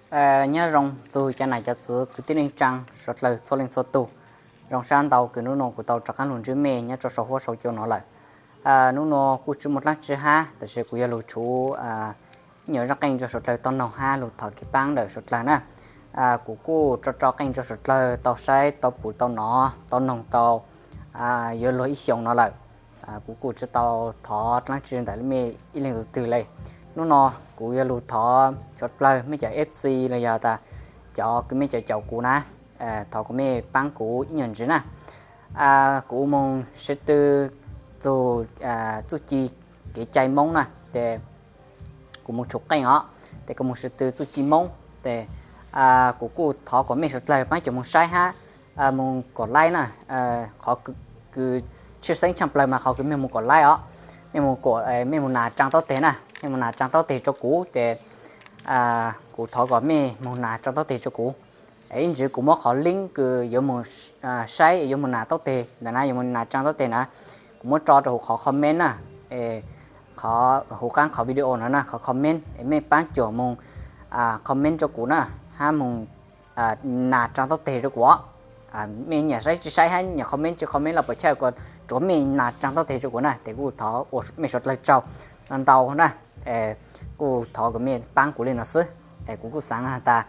Nyob zoo txug cov nam cov txwv kwv tij neej tsaa suav dlawg txhua leej txhua tug. Zoo sab ntau kws nub nua kuv tau rov qaab lug ntsib mej nyob rua sau huab sau cua no lawm. Nub nua kuj tsi muaj dlaab tsi hab, tab sis kuv yuav lug tshuv ib nyuas zaaj qeej rua suav dlawg tau noog hab lug thov kev paab ntawm suav dlawg na. Kuv kuj tso tso qeej rua suav dlawg tau saib tau pum tau nov tau noog tau yuav luag ib xyoos no lawm. Kuv kuj tsi tau thov dlaab tsi ntawm mej ib leej tug twg le. Nub nua kuv yuav lug thov suav dlawg mej cov F C los yog tas cov kws mej cov caum kuv na, thov kuv mej paab kuv ib nyuas ntsis na. Kuv moog sib tw txug txuj ci kev cai Moob na, ces kuv moog tshuv qeej os, ces kuv moog sib tw txuj ci Moob, ces kuv kuj thov kuas mej suav dlawg paab cuam moog saib hab moog kom laib na. Qhov kws tshwj xeeb tshaaj plawg mas qhov kws mej moog kom laib os, mej moog kom, mej moog nas tsaa taub teg na, mej moog nas tsaa taub teg rua kuv ces kuv thov kom mej moog nas tsaa taub teg rua kuv. Ib ntsis kuv muab qhov link kws yuav moog saib yuav moog nas taub teg ntawm na, yuav moog nas tsaa taub teg na, kuv muab tso rua huv qhov comment na, qhov huv qaab qhov video no na, qhov comment es mej paab cuam moog comment rua kuv na, hab moog nas tsaa taub teg rua kuv os. Mej nyam saib tsi saib hab nyam comment tsi comment los puas chawj, kuas tsuav mej nas tsaa taub teg rua kuv na, ces kuj thov ua mej suav dlawg tsaug ntau na. Kuj thov kom mej paab kuv le no xwb. Kuv kuj xaav has tas,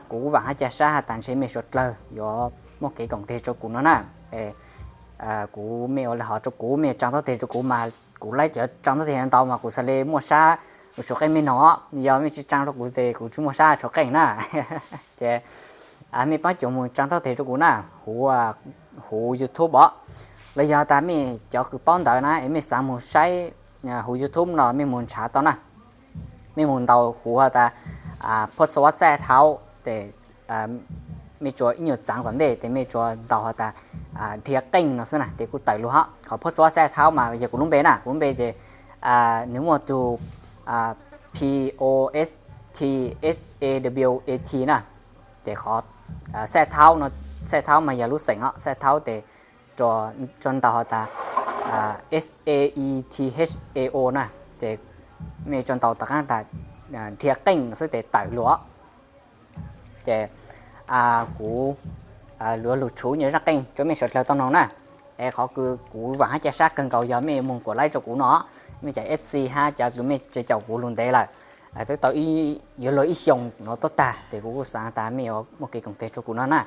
kuv kuj vaam hab ca sab has tas ntshe mej suav dlawg yuav muaj kev koom teg rua kuv no na. Kuv, mej ua le hov rua kuv, mej tsaa taub teg rua kuv mas kuv laib cov tsaa taub teg ntau mas kuv xaav le muaj sab tshuv qeej mej noog os. Yog mej tsi tsaa rua kuv ces kuv tsi muaj sab tshuv qeej na. Ces mej paab cuam moog tsaa taub teg rua kuv na, huv, huv YouTube os. Los yog tas mej cov kws paub ntawv na es mej xaav moog saib huv YouTube no mej moog nrhav tau na. Mej moog ntaus huv has tas post WhatsApp hauv ces mej tsuas ib nyuas txaav tom ntej ces mej tsuas ntaus has tas dhia qeej no xwb na ces kuj tawm lug hab. Qhov post WhatsApp hauv mas yog kuv lub npe na, kuv lub npe ces nwg muaj tug P O S T S A W A T na. Ces qhov xaeb thaub no, xaeb thaub mas yog lub xeem os, xaeb thaub ces tsuas ntaus has tas S A E T H A O na, ces mej tsuas ntaus tom qaab tas dhia qeej xwb ces tawm lug. Ces kuv yuav lug tshuv nyuas zaaj qeej rua mej suav dlawg tau noog na. Es qhov kws kuv vaam hab ca sab kawg nkaus yog mej moog kuam laib rua kuv no, mej cov F C hab cov kws mej tsi caum kuv lug ntev lawm, twb tau yuav luag ib xyoos no tuaj tag ces kuv kuj xaav tas mej yuav muaj kev koom teg rua kuv no na.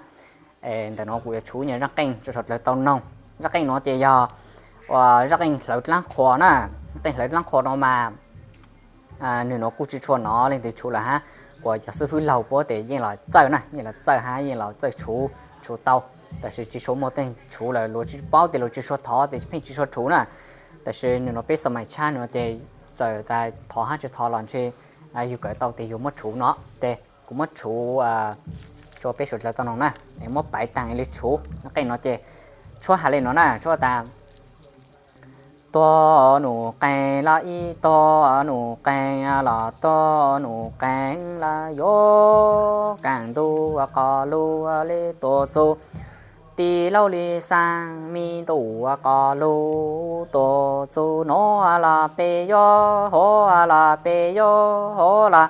Ntawm no kuv yuav tshuv nyuas zaaj qeej rua suav dlawg tau noog. Zaaj qeej no ces yog ua zaaj qeej hlawv dlaab qhua na. Zaaj qeej hlawv dlaab qhua no mas nwg nuav kuj tsi tshua nov leej twg tshuv lawm hab, kuas cov xib fwb laug puab tes yeej los txawj na, yeej los txawj hab yeej los txawj tshuv, tshuv tau. Tab sis tsi tshua muaj teej tshuv lawm, luag tsi paub tes luag tsi tshua thov tes pheej tsi tshua tshuv na. Tab sis nwg nuav peb xab mais tshab nuav ces txawm tas thov hab tsi thov los ntshe yug kawm tau tes yug muab tshuv no. Ces kuv muab tshuv rua peb suav dlawg tau noog na. Muab paiv taag le tshuv qeej no ces tshuab has le no na, tshuab tas tuag num qeeg los ib tuag num qeeg los tuag num qeeg los yuav kaaj ntuj qos lug le tuaj txug tij laug li xaaj mi ntuj qos lug tuaj txug nuav los peb yuav huv los peb yuav huv los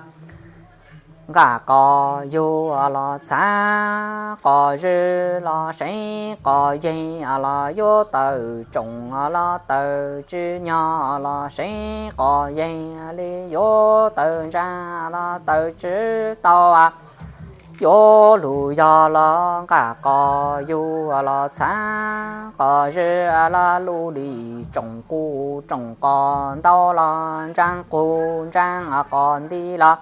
nqaj qos yug los txhav qos zwg los seev qos yeeg los yuav tawm tsoom los tawm tsw nyog los seev qos yeeg le yuav tawm ntsaag los tawm tsw tau. Yuav lug yog los nqaj qos yug los txhav qos zwg los lug li tsoom qub tsoom qos ntau los ntsaag qub ntsaag qos nti los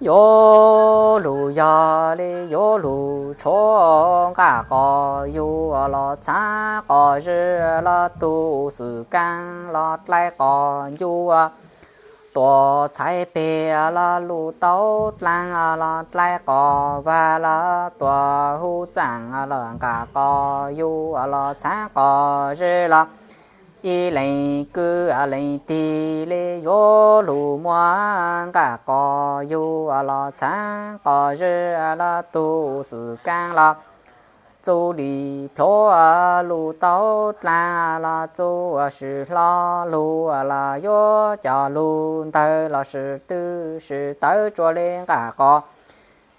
yuav lug yog le yuav lug tshuav nqaj qos yug los txhav qos zwg los tug xwm kaab los dlaib qos ncuav tuam txhais peg los lug tau dlaag los dlaib qos vag los tuam huv txaaj los nqaj qos yug los txhav qos zwg los ib leeg kwv leeg tig le yuav lug muab nqaj qos yug los txhav qos zwg los tug xwm kaab los txuj li plhuav lug tau dlaag los txuj ua si hlo lug los yuav coj lug ntawg los sis twb sis tawv tsua le nqaj qos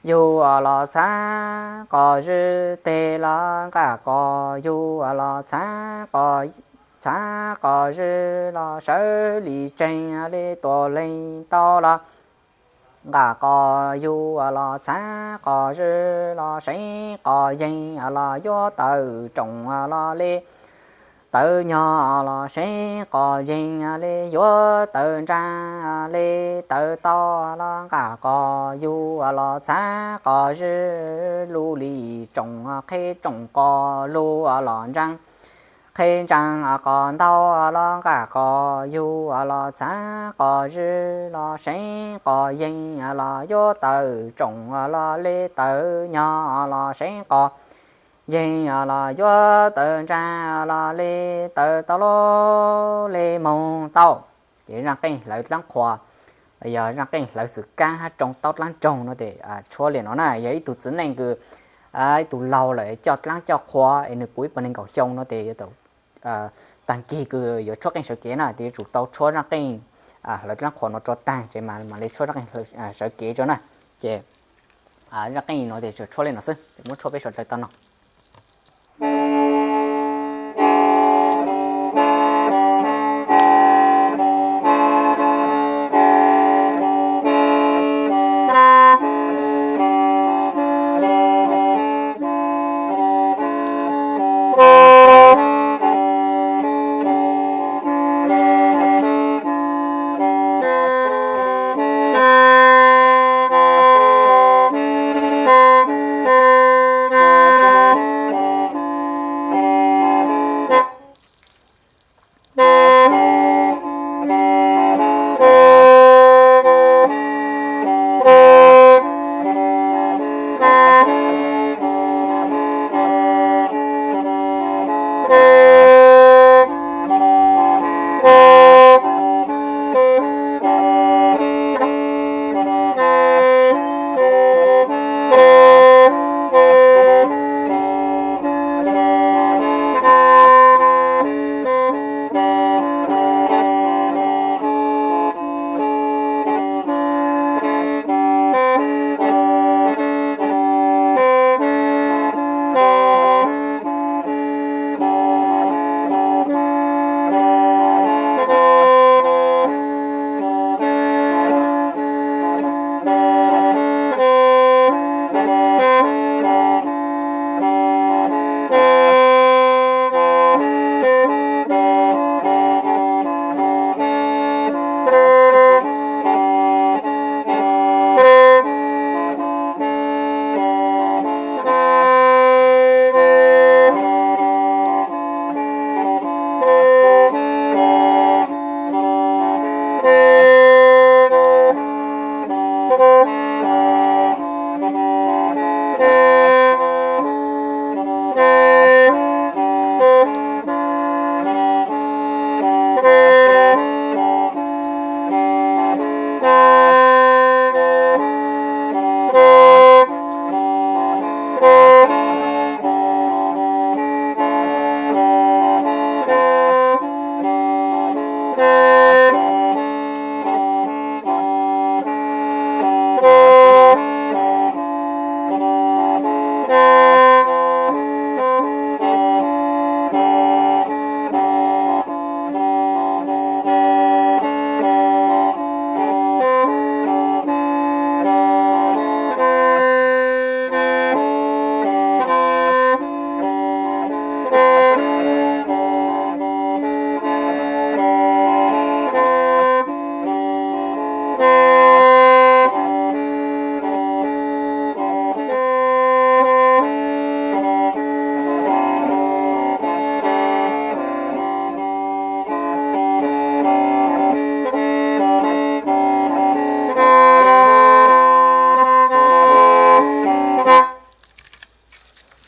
yug los txhav qos zib teg los nqaj qos yug los txhav qos, txhav qos zib los sawv li tseeg le tuam leeg tau los nqaj qos yug los txhav qos zib los seev qos yeeg los yuav tawv tsoom los le tawv nyog los seev qos yeeg le yuav tawv ntsaa le tawv tau los nqaj qos yug los txhav qos zib lug li tsoom qheb tsoom qos lug los ntsaa qheb ntsaa qos ntau los nqaj qos yug los txhav qos zib los seev qos yeeg los yuav tawv tsoom los le tawv nyog los seev qos yeeg los yuav tawv ntsaa los le tawv tau lub le moog tau. Ces zaaj qeej hlawv dlaab qhuas los yog zaaj qeej hlawv xwm kaab hab tsoo taub dlaab ntsoog no tes tshuab li no na. Yog ib tug txiv neej kws ib tug laug lawm coj dlaab coj qhuas es nwg puv ib puas neeg nkaum xyoo no tes yuav tau taag kig kws yuav tshuab qeej sawv kev na tes yuav tsum tau tshuab zaaj qeej hlawv dlaab qhuas no rua taag ces mam le tshuab zaaj qeej sawv kev rua na. Ces zaaj qeej no tes tsuas tshuab li no xwb, muab tshuab peb suav dlawg tau noog.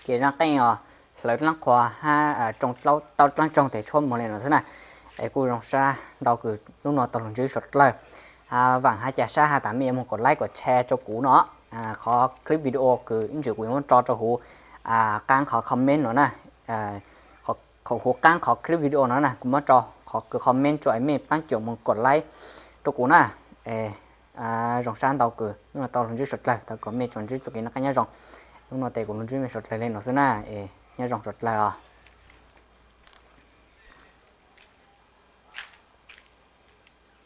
Ces zaaj qeej os, hlawv dlaab qhuas hab tsoo tau dlaab tsoog tes tshuab moog le no xwb na. Es kuj zoo sab ntau kws nub nua tau lug ntsib suav dlawg. Vaam has ca sab has tas mej yuav moog kom like kom share rua kuv no. Qhov clip video kws ib ntsis kuv yuav muab tso rua huv qab qhov comment no na, qhov huv qab qhov clip video no na, kuv muab tso qhov kws comment rua es mej paab caum moog kov like rua kuv na. Zoo sab ntau kws nub no tau lug ntsib suav dlawg, thov kom mej tsuas ntsib txuj kev noj qaab nyob zoo. Nub no tes kuv lug ntsib mej suav dlawg le no xwb na, nyob zoo suav dlawg os.